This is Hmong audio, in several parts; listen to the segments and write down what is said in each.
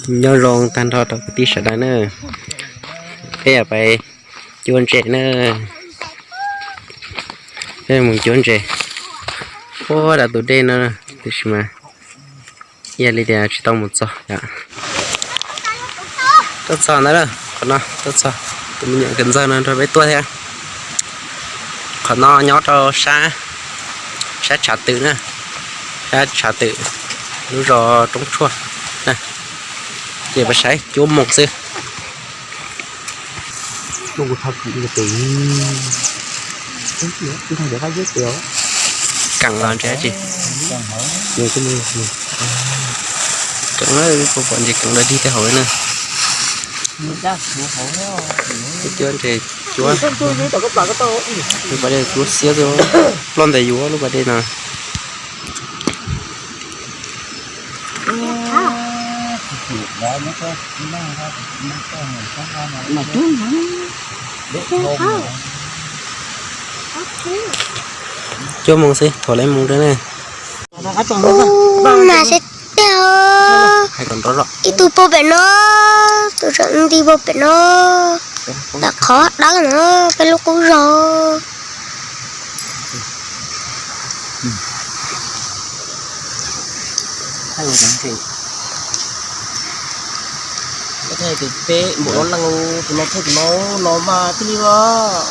Nyob zoo tag nrho rau kwv tij sawv daws na, peb pais cuab ntses na, peb mus cuab ntses. Ua dab tus dej no, tiam sis mas yog li tias tsis tau mus txog. Tuaj txog ntawd, qhov no tuaj txog, tus me nyuam kawm ntxawg no nrog peb tuaj thiab. Qhov no nyob rau sab, sab tshav twm na, sab tshav twm, lub zos Roob Tshuaj na. Ces peb saib cuab moos xwb. Keem los ntses tsi? Keem, pom ntses keem los dig tej hauv na. Cuab ntses, cuab, lub pas dej cuab xiab xwb, ploj ntais yuav lub pas dej no. Cuab moos xwb, thaum lawv moos rau ne. Mas seb tiag, ib tug pog pem no, tus tsam nti pog pem no, ntawm qhov dawb no, peb lub qub zos. Peb npaum no leej, tus no thiaj tus no, no mas tib li os.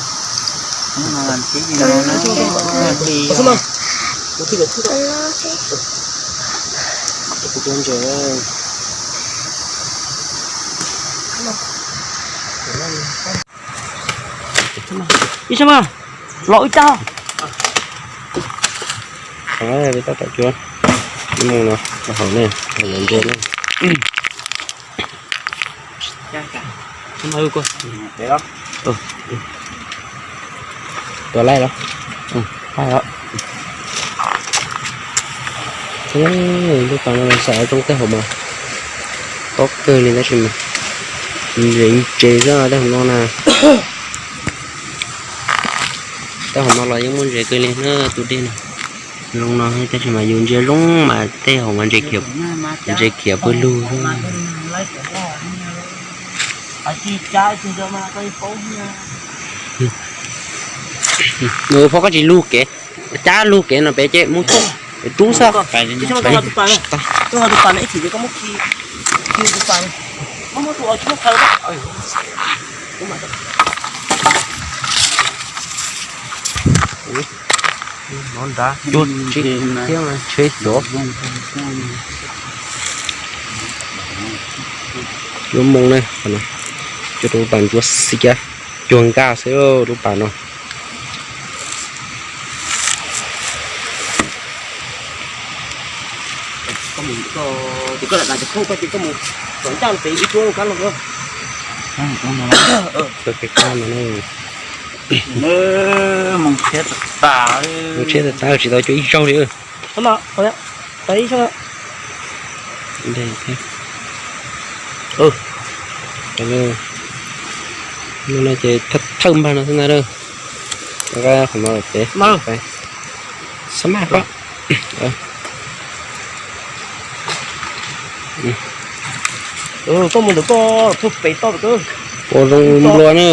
Ib sab mas, los ib tag. Peb tab tom cuab ib moos no rau hauv ne, hauv ntses ne. Tua laij los? Laij os. Lub pas no xav zoo tej hauv mas tob kawg li tab sis mas ntses ntses xwb tej hauv no na. Tej hauv no los yeej muaj ntses kawg li na, tus dej no zoo no tab sis mas yus ntsia zoo mas tej hauv mas ntses khiav pw lug. Nws phob koj tsis lug kev, cab lug kev no peb ces mus rub xwb. Nov nrad cuag tsis thiab tsheb xyov. Cuab moos ne, cuab rau lub pas ntsuab xiab, cuag nkaj xwb lub pas no. Mus tshiab tas tas tsis tau cuab ib zaug li. Ces thawj npag no xwb na. Qhov no ces xab maj pab. Koj mus ntawm koj, pem toj ua zoo nplua na.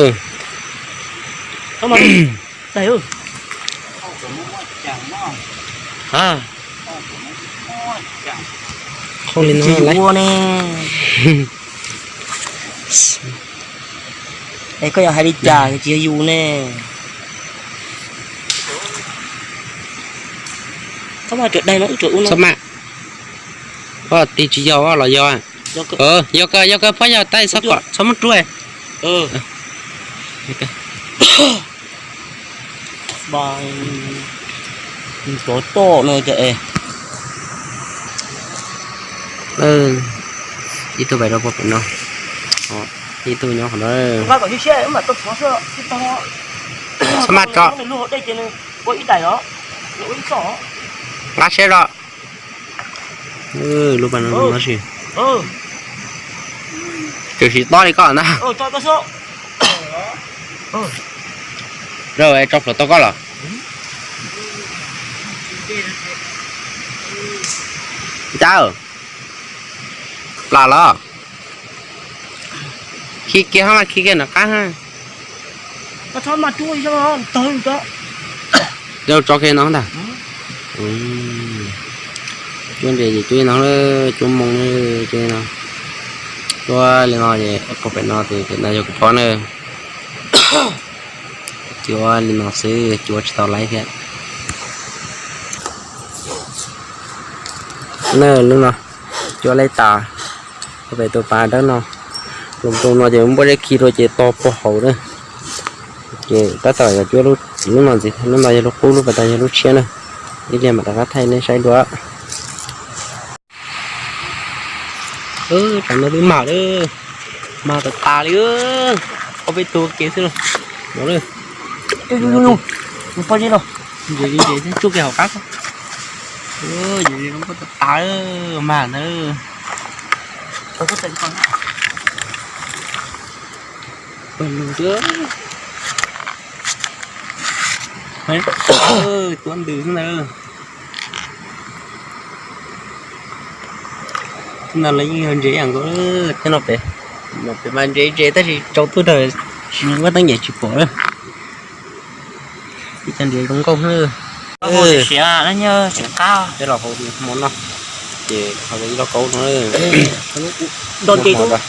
Qhov li no ua ne. Es koj yog hais li cas tsis yog yus ne? Txhob mas, koj tig tsis yog los yog. Yog kawg, yog kawg, phob yog tab txhob kom, txhob muab rub. Tov toj no ces ib tug pem rau puag pem no, ib tug nyob qhov no. Txhob maj tso. Nqa siab zog. Lub pas no zoo no sis. Tseem tsis tob li koj ntag. Rau tso plhuav tau koj los. Cas plam los. Khi kiag ho mas khi kiag nram qab ha. Yog tso kiag no ntag. Cuab ntses ces cuab li no, cuab moo cuab no. Cuab li no es pem no ces pem no yog kuv phob na. Cuab li no xwb, cuab tsis tau laib thiab. Na lub no cuab laib tas, pem tus pas dawb no. Los rau no ces muab npuaj zeb khi rau ces to puag hauv na. Ces tab tom yog cuab lub no ntxiv, lub no yog lub qub, lub pas tas yog lub tshiab na. Ib pliag mam rov qab thaij nej saib dua. Tam no twb mag lawm, mag tas tas li. Ob peb tug kev xwb los. Ntses, ntses tsuj kiag hauv qab. Ntses zoo nkauj tas tas, mag ntawd. Pawg lug xwb. Tuab ntws xwb ntag. Thaum no lawv yeej yog ntses ib yam nkaus. Thaum no pem, pem mas ntses ntses tab sis tsaus ntuj tag tsis muaj teeb nyem tsis pom lawm. Ib co ntses zoo nkauj xwb. Siav na, nyob tseem qab. Peb los hauv hmo no, ces hauv ib lauj kaub no. Nto ntses, ntses lwj tas.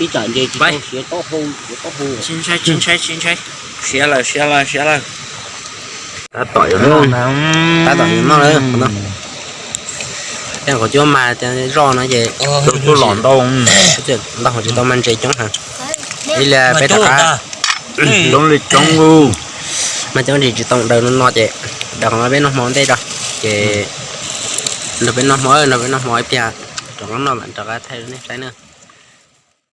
Ib tsam ntses tsis tau siav, siav taub hau, siav taub hau. Tsis ntshai, tsis ntshai, tsis ntshai. Siav lawm, siav lawm, siav lawm. Tab tom yuav noj, tab tom yuav noj lawm no. Tej qhov cuab mas zoj no ces ntau, ntau hauv tsis tau mas ntses coob heev. Ib li peb rov qab, coob li coob, mas coob ntsis tsis tau daws no no ces daws qhov no peb noj hmo ntej tso. Ces nrog peb noj hmo, nrog peb noj hmo ib pliag rov qab noj mam rov qab thaij nej saib na.